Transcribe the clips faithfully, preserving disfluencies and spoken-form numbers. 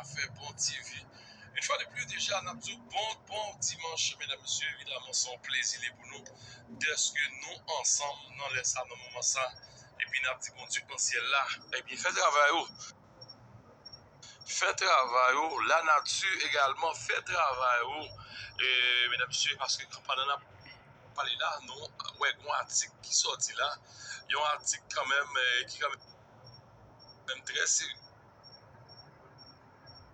Afè bon T V. Yon fwa de plis, deja, n ap di w bon, bon dimanch, medam, mesye. Evidaman, se yon plezi li pou nou dèske nou ansanm nan lè sa, nan moman sa. Epi n ap di Bondye an syèl la, ebyen, fè travay ou. Fè travay ou. Lanati egalman, fè travay ou. E, medam, mesye, paske pandan n ap pale la, nou wè gen yon atik ki sòti la. Yon atik kanmenm, eh, ki kanmenm trè serye.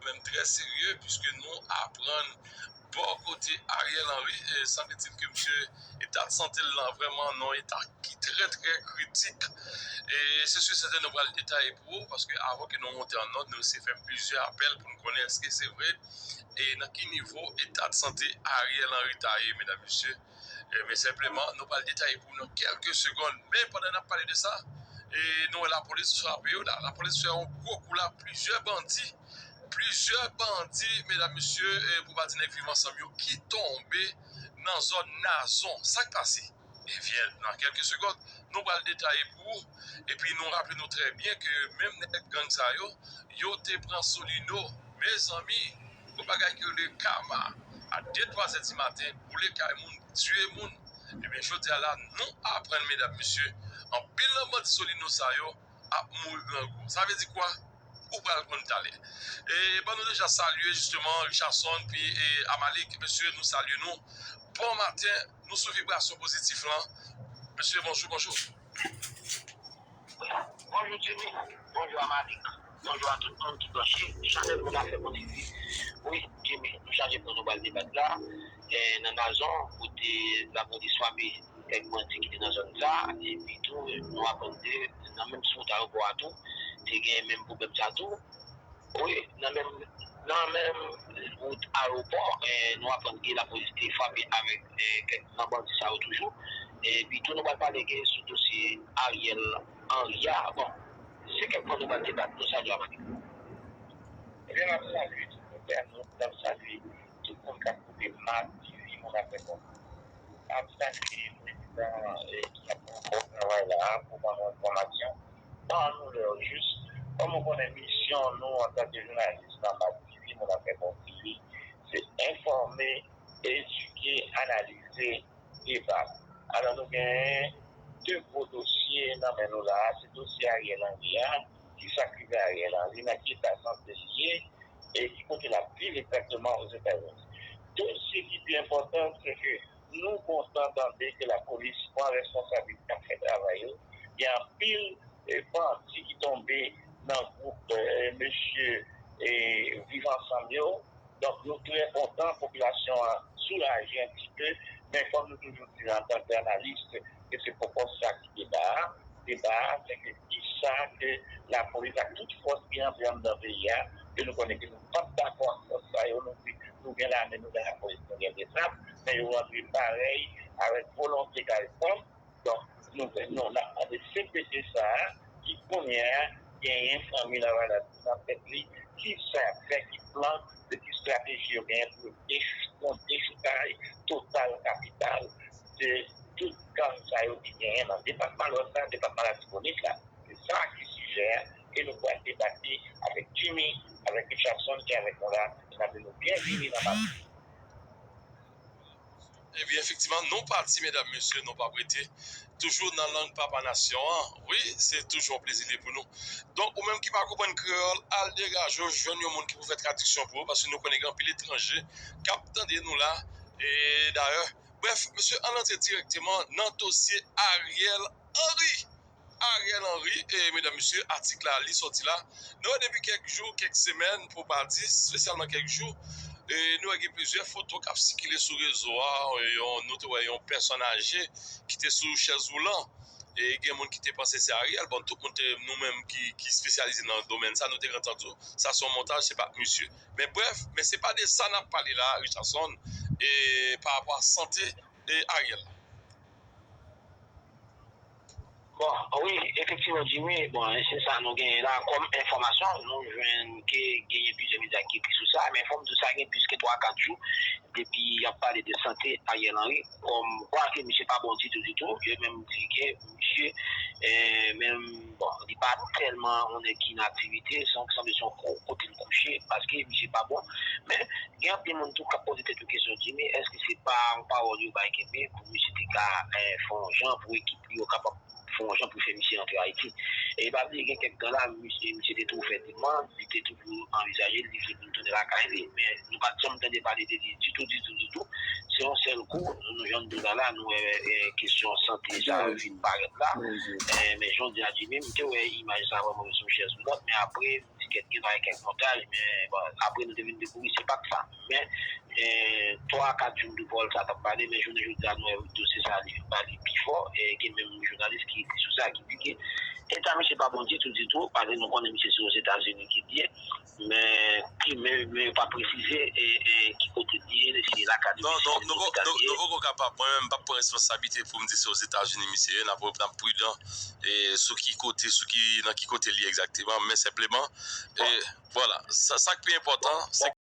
Menm trè serye, piske nou aprann bò kote Ariel Henry, e sanble-t-il ke misye, eta de sante l lan vrèman nan yon eta ki trè, trè kritik. E se si sèten nou pral detaye pou ou, paske avan ke nou monte an nòt, nou se fè plizyè apèl pou nou konnen èske se vre, e nan ki nivo eta de sante Ariel Henry ta ye, medam, mesye. E, men senpleman, nou pral detaye pou nou nan kèlke segonn. Men pandan n ap pale de sa, e nou wè lapolis frape yo la. Lapolis fè yon gwo kou la, plizyè bandi, plizyè bandi, medam, mesye, e pou pa di nèg Viv Ansanm yo, ki tonbe nan zòn Nazon. Sa k pase? Ebyen, nan kèlke segonn, nou pral detaye pou ou. Epi nou raple nou trè byen ke menm nèg gang sa yo, yo te pran Solino. Mezanmi, yon bagay ki rele kama. A de, twa zè di maten, boule kay moun, tiye moun. Ebyen, jodi a la, nou aprann, medam, mesye, anpil nan bandi Solino sa yo ap mouri grangou. Sa vle di kwa? Ou pral konn talè. E ban nou deja salye, jisteman, Richardson, pi, e, Amalik. Mesye, nou salye nou. Bon maten, nou sou vibrasyon pozitif lan. Mesye, bonjou, bonjou. Bonjou, Jimmy. Bonjou, Amalik. Bonjou a tout moun ki branche Chanèl Moun Afè Bon T V. Wi, Jimmy, nou chaje pou nou pral debat la, e, nan Nazon, kote lapolis frape kèk bandi ki te nan zòn sa, epi tou, nou aprann ke nan menm sou wout ayewopò a tou, te gen menm pwoblèm sa tou. Wi, nan menm, nan menm wout ayewopò, e, nou aprann ke lapolis te frape avèk, e, kèk nan bandi sa yo toujou. Epi tou, nou pral pale ke sou dosye Ariel Henry a. Bon, se kèk pwen nou pral debat, nou salye Amalik. Ebyen, n ap salye tout entènot, n ap salye tout moun k ap koute Mad T V, Moun Afè Bon. N ap salye prezidan, e, ki ap fè yon bon travay la a pou ban nou enfòmasyon. Ban nou lè yo jis. Kòm ou konnen, misyon nou antanke jounalis nan Mad T V, Moun Afè Bon T V, se enfòme, edike, analize, deba. Alò, nou genyen de gwo dosye nan men nou la a. Se dosye Ariel Henry a, ki sa k rive Ariel Henry, nan ki eta sante li ye, e ki kote l ap viv egzakteman Ozetazini. Dosye ki pi enpòtan, se ke nou kontan tande ke lapolis pran responsablite, ap fè travay yo. Gen anpil, e, bandi ki tonbe nan gwoup, e, mesye, e, Viv Ansanm yo. Donk, nou trè kontan, popilasyon an soulaje yon ti pe, men kòm nou toujou di antanke analis, ke se poko sa ki deba a. Deba a, se ke kisa ke lapolis ak tout fòs ki rantre anndan peyi a, ke nou konnen ke nou p ap dakò ak fòs sa yo, nou di, nou gen lame, nou gen lapolis, nou gen de zam, men yo rantre parèy avèk volonte kay kòm. Donk, nou, nou, n ap mande C P T sa a, ki kounye a genyen fanmi Lavalas nan tèt li, ki sa y ap fè, ki plan, e ki estrateji yo genyen pou yo dechou-, yon dechoukay total kapital de tout gang sa yo ki genyen nan depatman Lwès la, depatman Latibonit la. Se sa ki sijè a, e nou pral debate avèk Jimmy, avèk Richardson ki avèk nou la, e n ap di nou byenvini nan Mad T V. Ebyen, efektivman, nou pati, medam, mesye, nou p ap rete. Toujou nan lang papa nasyon an. Wi, se toujou yon plezi li pou nou. Donk, ou menm ki pa konprann kreyòl, al degaje w, jwenn yon moun ki pou fè tradiksyon pou ou, paske nou konnen gen anpil etranje k ap tande nou la. E dayè, brèf, mesye, ann antre dirèkteman nan dosye Ariel Henry. Ariel Henry, e, medam, mesye, atik la, li sòti la. Nou wè depi kèk jou, kèk semèn, pou pa di, espesyalman kèk jou, e, nou wè gen plizyè foto k ap sikile sou rezo a, e, yon, nou te wè yon pèsòn aje ki te sou chèz woulan, e, gen moun ki te panse se Ariel. Bon, tout moun te, nou menm ki, ki espesyalize nan domèn sa, nou te gentan di w, sa se yon montaj, se pa misye. Men brèf, men se pa de sa n ap pale la, Richardson, e, pa rapò a sante, e, Ariel la. Bon, wi, efektivman, Jimmy, bon, se sa nou genyen la kòm enfòmasyon. Nou jwenn ke genyen plizyè medya ki ekri sou sa, men fò m di w sa gen plis ke twa, kat jou depi y ap pale de sante Ariel Henry, kòm kwa ke misye pa bon ditou, ditou. Yo menm di ke misye, eh, menm, bon, li pa tèlman yon nèg ki nan aktivite, se yon, sanble se yon ko-, kote l kouche, paske misye pa bon. Men, gen anpil moun tou k ap poze tèt yo kesyon, Jimmy, èske se pa yon pawòl yo bay kenbe pou misye te ka eh, fè yon jan pou ekip li yo kapab fè yon jan pou fè misye antre Ayiti? E pa bliye gen kèk tan la, misye, misye te toujou fè demann, li te toujou anvizaje li vle pou l tounen lakay li, men nou pa t janm tande pale de li ditou, ditou, ditou. Se yon sèl kou, nou jan nou la la, nou wè eh, kesyon sante sa yo vin parèt la. Eh, men jan w di a Jimmy, m te wè imaj sa vrèman sou chèz woulòt, men apre m di kèt gen bagay kèk montaj, men bon, apre nou te vin dekouvri se pa t sa. Men eh, twa a kat jou m tou pawòl sa t ap pale, men jounen jodi a nou wè dosye sa li vin pale pi fò. Eh, gen menm jounalis ki ekri sou sa, ki di ke eta misye pa bon ditou, ditou, paske nou konnen misye se Ozetazini ki l ye, men ki men men yo pa presize eh, eh, ki kote l ye, si l lakay li, Non, si non, se nou, lopital nou, li ye. Nou poko kapab, mwen menm m pap pran responsablite pou m di se Ozetazini misye ye, n ap, n ap pridan e sou ki kote, sou ki, nan ki kote li egzakteman, men senpleman, e, vwala, sa, sa k pi enpòtan, se